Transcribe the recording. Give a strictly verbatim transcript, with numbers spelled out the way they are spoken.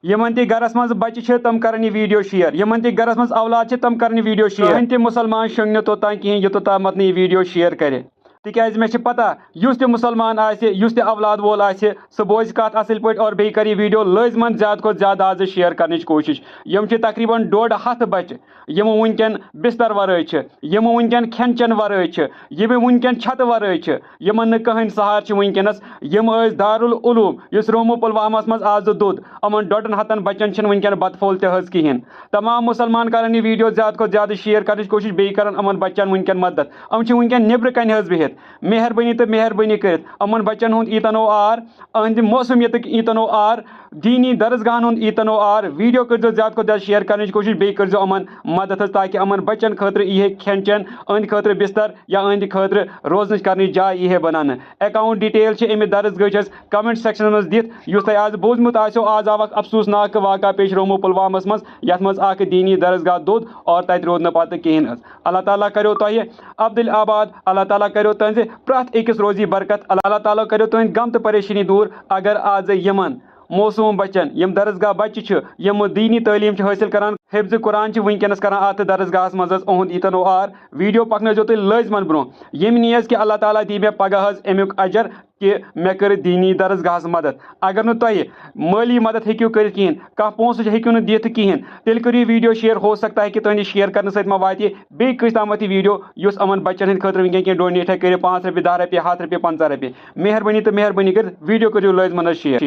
یِمن تہِ گرس منٛز بچہِ چھِ، تِم کرن یہِ ویڈیو شیئر۔ یِمن تہِ گرس منٛز اولاد چھِ، تِم کرن یہِ ویڈیو شیئر۔ کٕہٕنۍ تہِ مسلمان شۄنٛگہِ نہٕ توٚتام کِہیٖنۍ، یوٚتتھ تامتھ نہٕ یہِ ویڈیو شیئر کرِ۔ تِکیازِ مےٚ چھِ پتہ، یُس تہِ مسلمان آسہِ، یُس تہِ اولاد وول آسہِ، سُہ بوزِ کتھ اصل پٲٹھۍ اور بیٚیہِ کرِ یہِ ویڈیو لٲزمن زیادٕ کھۄتہٕ زیادٕ آز شیئر کرنٕچ کوٗشش۔ یِم چھِ تقریباً ڈوٚڈ ہتھ بچہِ، یِم وٕنکٮ۪ن بستر ورٲے چھِ، یِم وٕنکٮ۪ن کھٮ۪ن چٮ۪ن ورٲے چھِ، یِم وٕنکٮ۪ن چھتہٕ ورٲے چھِ، یِمن نہٕ کٕہٕنۍ سہارٕ چھِ وٕنکٮ۪نس۔ یِم ٲسۍ دارالعلوم، یُس رومو پلوامس منٛز آز دوٚد، یِمن ڈۄڈن ہتن بچن چھِنہٕ وٕنکٮ۪ن بتہٕ پھوٚل تہِ حظ کِہیٖنۍ۔ تمام مسلمان کرن یہِ ویڈیو زیادٕ کھۄتہٕ زیادٕ شیئر کرنٕچ کوٗشش، بیٚیہِ کرن یِمن بچن وٕنکٮ۪ن مدد۔ یِم چھِ وٕنکٮ۪ن نیٚبرٕ کنہِ حظ بِہِتھ۔ مہربٲنی تہٕ مہربٲنی کٔرِتھ یِمن بچن ہُنٛد ییٖتن او آر، أہنٛدِ موسمیتٕکۍ ییٖتن او آر، دینی درسگاہن ہُنٛد ییٖتن او آر، ویڈیو کٔرزیٚو زیادٕ کھۄتہٕ زیادٕ شیئر کرنٕچ کوٗشش، بیٚیہِ کٔرزیٚو یِمن مدد حظ، تاکہِ یِمن بچن خٲطرٕ یی ہے کھٮ۪ن چٮ۪ن، أہنٛدِ خٲطرٕ بستر یا أہنٛدِ خٲطرٕ روزنٕچ کرنٕچ جاے یی ہے بناونہٕ۔ اکاؤنٹ ڈیٹیل چھِ اَمہِ درسگاہٕچ حظ کمنٹ سیکشنس منٛز دِتھ۔ یُس تۄہہِ آز بوٗزمُت آسیو، آز آو اکھ افسوسناک واقعہ پیش رومو پلوامس منٛز، یتھ منٛز اکھ دینی درسگاہ دوٚد اور تتہِ روٗد نہٕ پتہٕ کِہینۍ حظ۔ اللہ تعالیٰ کریو تۄہہِ عبدالآباد، اللہ تعالیٰ کریو تُہنٛزِ پرٛٮ۪تھ أکِس روزی برکت، اللہ تعالیٰ کریو تُہنٛدۍ غم تہٕ پریشٲنی دوٗر۔ اگر آز یِمن معصوم بچن، یِم درسگاہ بچہِ چھِ، یِم دینی تعلیٖم چھِ حٲصِل کران، حفظ قرآن چھِ وٕنکیٚنس کران اتھ درسگاہس منٛز حظ، اُہُنٛد ییٖتن او آر ویڈیو پکنٲیزیو تُہۍ لٲزمن برونٛہہ۔ ییٚمہِ نیز کہِ اللہ تعالیٰ دی مےٚ پگاہ حظ امیُک اجر کہِ مےٚ کٔر دینی درسگاہس مدد۔ اگر نہٕ تۄہہِ مٲلی مدد ہیٚکِو کٔرِتھ کِہیٖنۍ، کانٛہہ پونٛسہٕ ہیٚکِو نہٕ دِتھ کِہیٖنۍ، تیٚلہِ کٔرِو یہِ ویڈیو شیئر۔ ہو سکتا ہے کہِ تُہنٛدِ شیئر کرنہٕ سۭتۍ ما واتہِ بیٚیہِ کٲنٛسہِ تامتھ یہِ ویڈیو، یُس یِمن بچن ہٕنٛدِ خٲطرٕ وٕنکیٚن کینٛہہ ڈونیٹ ہیٚکہِ کٔرِتھ، پانٛژھ رۄپیہِ، دَہ رۄپیہِ، ہتھ رۄپیہِ، پنٛژاہ رۄپیہِ۔ مہربٲنی تہٕ مہربٲنی کٔرِتھ ویڈیو کٔرِو لٲزمن حظ شیئر۔